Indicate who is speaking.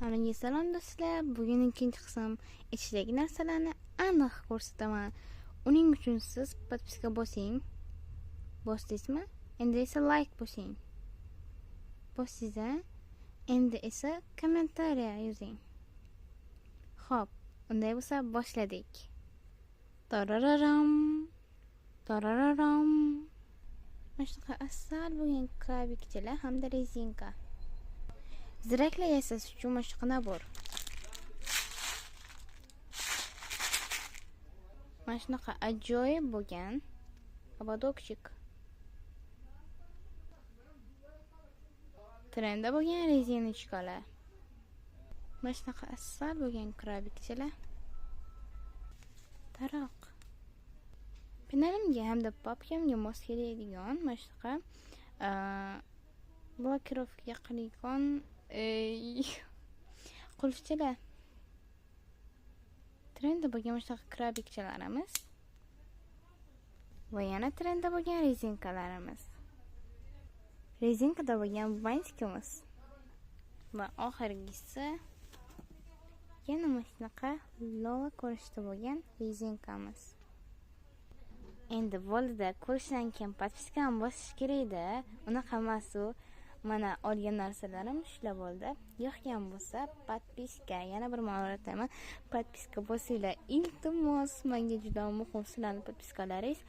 Speaker 1: Hammaga salom do'stlar. Bugun ikkinchi qism ichidagi narsalarni aniq ko'rsataman. Uning uchun siz подписка bosing. Bosdingizmi? Endi esa like bosing. Bosdingiz a? Endi esa kommentariya yozing. Xo'p, unday bo'lsa boshladik. Tarararam. Tarararam. Mana shunaqa asal bo'lgan крабик chalar hamda rezinka. Ziraklar yasash uchun mana shunaqa набор. Mana shunaqa ajoyib bo'lgan ободокчик. Trendda bo'lgan резиночка lar. Mana shunaqa asal bo'lgan крабик chalar. Taroq. Penalimga hamda papkamga mos keladigan mana shunaqa blokirovka qiladigan qulfchalar. Trendda bo'lgan mana shunaqa крабик chalarimiz va yana trendda bo'lgan rezinkalarimiz. Rezinkada bo'lgan bantikimiz va oxirgisi yana mana shunaqa lola ko'rinishda bo'lgan rezinkamiz. Endi bo'ldi-da, ko'rishdan keyin подписка ni bosish kerak-da. Unaqa emas u. Mana olgan narsalarim shular bo'ldi. Yoqgan bo'lsa подписка, yana bir marta aytaman, подписка bosinglar. Iltimos, menga juda muhim sizlarning подписка laringiz.